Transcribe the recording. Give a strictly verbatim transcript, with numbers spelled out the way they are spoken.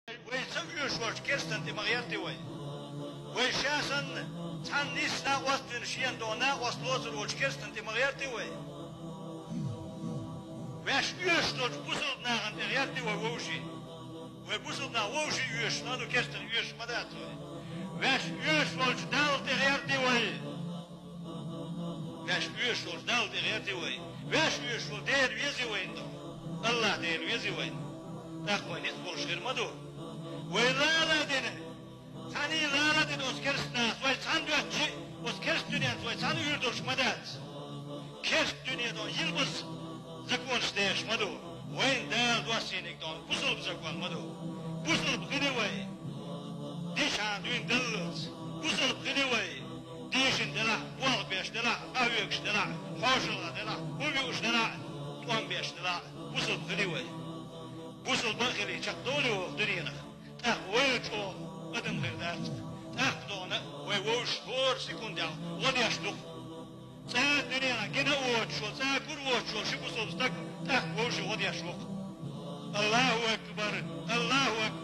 Вай ца оьшуш волчу керстан тӀе ма гӀерти вай. Вай ша санна, цхьана нийса накъост а вина, шена догӀу накъост лоцур волчу керстан тӀе ма гӀерти вай. Ваьш оьшуш долчу бусалба нахана тӀе гӀерти вай вовшийн. Вай бусалба нах вовшийн оьшуш, но ду керстан оьшуш ма дац вай. Ваьш оьшуш волчу Далла тӀе гӀерти вай. Ваьш оьшуш волчу Далла тӀе гӀерти вай. Ваьш оьшуш волу Дела вези вайна ду. АллахӀ Дела вези вайна. ТӀаккха вай ницкъ болуш хир ма ду. Вай лала а дина, цхьаьний лала а дина оцу керстанаца вай цхьаьна доьттича, оцу керста дуьненца вай цхьаьна уьйр долуш ма дац. Керста дуьне дон йилбаза законаш деш ма ду. Вайна Дала доссийниг дон бусалба закон ма ду. Бусалба хили вай. Дишан дуьйна даллалц. Бусалба хили вай. Дийшина делахь, болх беш делахь, къахьоьгуш делахь, хьошалгӀа делахь, хӀума юуш делахь, тӀом беш делахь, бусалба хили вай. Бусалба а хилий, чекхдовлий вай дуьненах. ТӀаккха вай чӀогӀа адам хир дац. ТӀаккха догӀана вай вовшашка хӀора секундехь гӀо деш ду-кх. ЦӀа дуьненахь гина а воцуш волу, цӀа кура воцуш волу ши бусалба стаг тӀаккха вовшийн гӀо деш ву-кх. АллахӀу акбар! АллахӀу акбар!